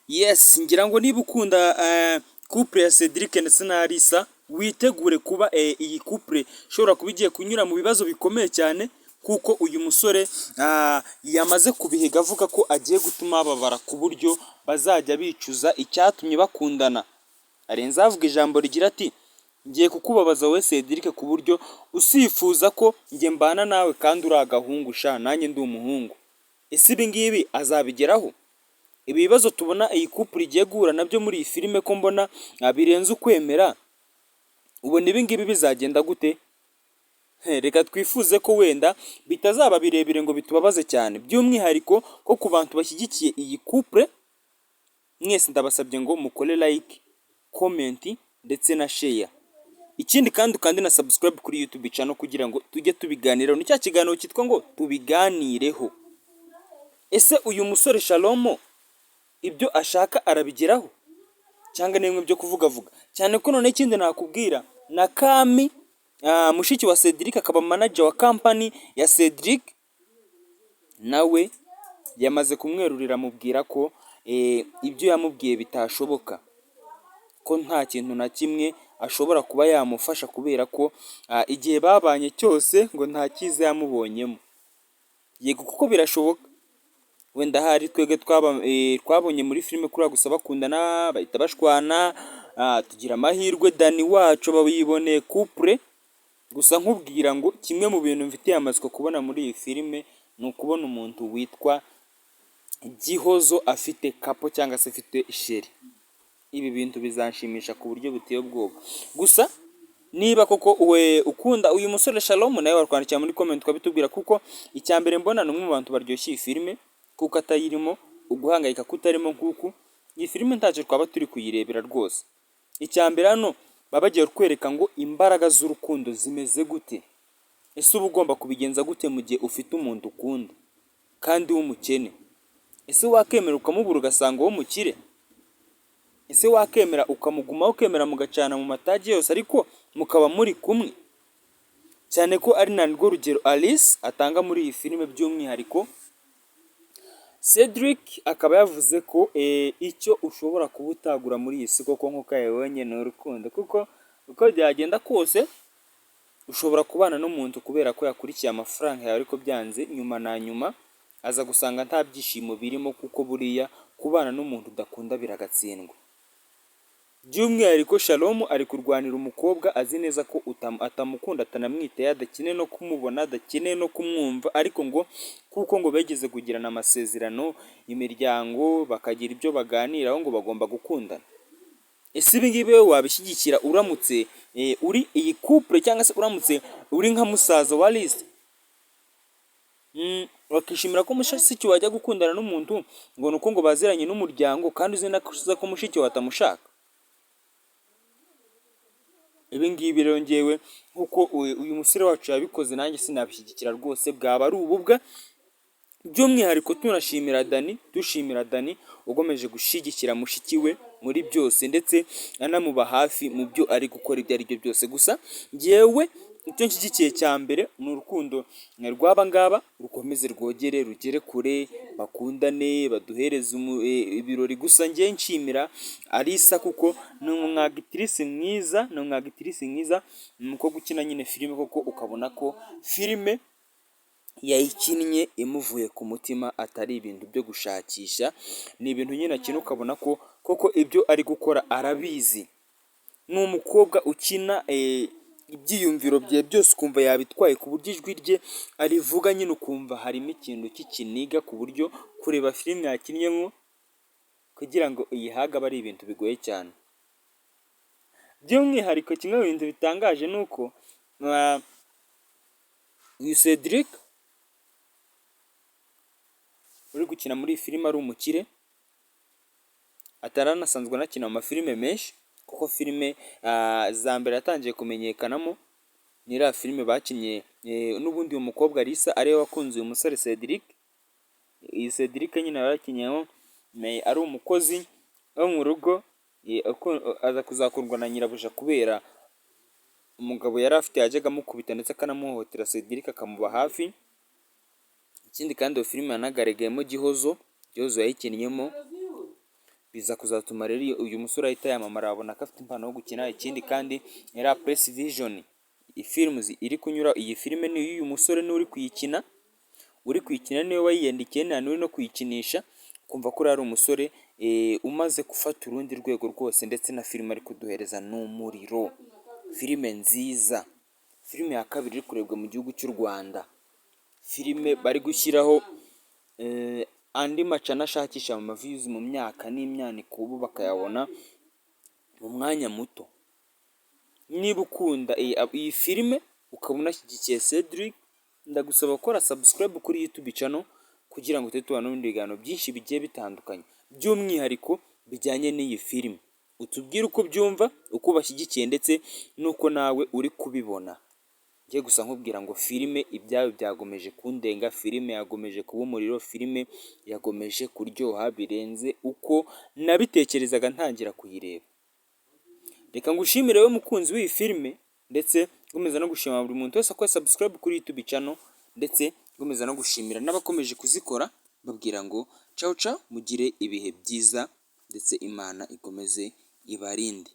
Yes, ngira ngo niba ukunda couple ya Cedric ndetse na Alisa, witegure kuba iyi couple ishobora kuba igiye kunyura mu bibazo bikomeye cyane, kuko uyu musore yamaze kubihiga, avuga ko agiye gutuma bababara ku buryo bazajya bicuza icyatumye bakundana. Arenze avuga ijambo rigira ati: "Ngiye kukubabaza wowe Cedric, ku buryo usifuza ko njye mbana nawe kandi uri agahungu sha, nanjye ndi umuhungu." Ese ibi ngibi azabigeraho? Ibi bibazo tubona iyi couple igiye guhura nabyo muri iyi filime, ko mbona birenze ukwemera, ubona ibi ngibi bizagenda gute? Reka twifuze ko wenda bitazaba birebire ngo bitubabaze cyane, by'umwihariko ko ku bantu bashyigikiye iyi couple mwese, ndabasabye ngo mukore like, comment ndetse na share. Ikindi kandi ukande na subscribe kuri YouTube channel kugira ngo tujye tubiganiraho. Ni cya kiganiro cyitwa ngo Tubiganireho. Ese uyu musore Shalomo ibyo ashaka arabigeraho, cyangwa ni bimwe byo kuvugavuga cyane? Ko noneho ikindi nakubwira, na Kami, mushiki wa Cedric, akaba manager wa company ya Cedric, nawe yamaze kumwerurira, amubwira ko ibyo yamubwiye bitashoboka, ko nta kintu na kimwe ashobora kuba yamufasha, kubera ko igihe babanye cyose ngo nta cyiza yamubonyemo. Yego, kuko birashoboka wenda ahari twebwe twabonye muri filime kuriya gusa bakundana bahita bashwana, tugira amahirwe Dani wacu bayiboneye couple. Gusa nkubwira ngo kimwe mu bintu mfitiye amatsiko kubona muri iyi filime ni ukubona umuntu witwa Gihozo afite couple cyangwa se afite chéri. Ibi bintu bizanshimisha ku buryo buteye ubwoba. Gusa niba koko we ukunda uyu musore Shalom, nawe wakwandikira muri comment ukabitubwira, kuko icya mbere mbona ni umwe mu bantu baryoshye iyi filime, kuko atayirimo uguhangayika kutarimo nk'uku iyi filime ntacyo twaba turi kuyirebera rwose. Icya mbere hano baba bagiye kukwereka ngo imbaraga z'urukundo zimeze gute. Ese uba ugomba kubigenza gute mu gihe ufite umuntu ukunda kandi w'umukene? Ese wakemera ukamubura ugasanga uwo mukire? Ese wakemera ukamugumaho, ukemera mugacana mu matage yose ariko mukaba muri kumwe? Cyane ko ari narwo rugero Alice atanga muri iyi filime. By'umwihariko Cedric akaba yavuze ko icyo ushobora kuba utagura muri iyi si koko nk'uko yabibonye ni urukundo, kuko uko byagenda kose ushobora kubana n'umuntu kubera ko yakurikiye amafaranga yawe, ariko byanze nyuma na nyuma aza gusanga nta byishimo birimo, kuko buriya kubana n'umuntu udakunda biragatsindwa. By'umwihariko Shalom ari kurwanira umukobwa azi neza ko atamukunda, atanamwitaye, adakeneye no kumubona, adakeneye no kumwumva, ariko ngo kuko ngo begeze kugirana amasezerano, imiryango bakagira ibyo baganiraho, ngo bagomba gukundana. Ese ibi ngibi wowe wabishyigikira uramutse uri iyi couple, cyangwa se uramutse uri nka musaza wa Alice? Wakishimira ko mushiki wajya gukundana n'umuntu ngo ni uko ngo baziranye n'umuryango, kandi uzi neza ko mushiki wawe atamushaka? Ibi ngibi rero ngewe nk'uko uyu musore wacu yabikoze, nanjye sinabishyigikira rwose, bwaba ari ububwa. By'umwihariko tunashimira Dani, dushimira Dani ukomeje gushyigikira mushiki we muri byose, ndetse anamuba hafi mu byo ari gukora ibyo ari byo byose. Gusa ngewe icyo nshyigikiye cya mbere ni urukundo rw'aba ngaba rukomeze rwogere rugere kure, bakundane, baduhereze ibirori. Gusa njye nshimira Alisa kuko ni umwactrice mwiza, ni umwactrice mwiza, ni umukobwa ukina nyine filime koko ukabona ko filime yayikinnye imuvuye ku mutima, atari ibintu byo gushakisha. Ni ibintu nyine akina ukabona ko koko ibyo ari gukora arabizi. Ni umukobwa ukina ibyiyumviro bye byose ukumva yabitwaye, ku buryo ijwi rye arivuga nyine ukumva harimo ikintu cy'ikiniga, ku buryo kureba filime yakinnyemo kugira ngo uyihage aba ari ibintu bigoye cyane. By'umwihariko kimwe mu bintu bitangaje ni uko uyu Cedric uri gukina muri iyi filime ari umukire, atari anasanzwe anakina amafilime menshi, kuko filime za mbere yatangiye kumenyekanamo ni iriya filime bakinnye n'ubundi uyu mukobwa Alisa ariwe wakunze uyu musore Cedric. Iyi Cedric nyine yarakinnyemo ari umukozi wo mu rugo, aza kuzakundwa na nyirabuja kubera umugabo yari afite yajyaga amukubita ndetse akanamuhohotera, Cedric akamuba hafi. Ikindi kandi iyo filime yanagaragayemo Gihozo, Gihozo yayikinnyemo. Biza kuzatuma rero uyu musore ahita yamamara, babona ko afite impano yo gukina. Ikindi kandi, iriya Press Vision Films iri kunyura iyi filime ni iy'uyu musore, niwe uri kuyikina, uri kuyikina niwe wayiyandikiye, nta n'uri no kuyikinisha. Kumva ko ari umusore umaze gufata urundi rwego rwose, ndetse na filime ari kuduhereza ni umuriro. Filime nziza, filime ya kabiri iri kurebwa mu gihugu cy'u Rwanda, filime bari gushyiraho andi macana ashakisha ama views mu myaka n'imyaniko, ubu bakayabona mu mwanya muto. Niba ukunda iyi filime, ukaba unashyigikiye Cedric, ndagusaba gukora subscribe kuri YouTube channel kugira ngo tujye tubona n'ibindi biganiro byinshi bigiye bitandukanye, by'umwihariko bijyanye n'iyi filime. Utubwire uko ubyumva, uko ubashyigikiye, ndetse n'uko nawe uri kubibona. Njye gusa nkubwira ngo filime ibyayo byagomeje kundenga, filime yagomeje kuba umuriro, filime yagomeje kuryoha birenze uko nabitekerezaga ntangira kuyireba. Reka ngushimire wowe mukunzi w'iyi filime, ndetse nkomeza no gushima buri muntu wese akora subscribe kuri YouTube channel, ndetse nkomeza no gushimira n'abakomeje kuzikora, babwira ngo ciao ciao, mugire ibihe byiza, ndetse Imana ikomeze ibarinde.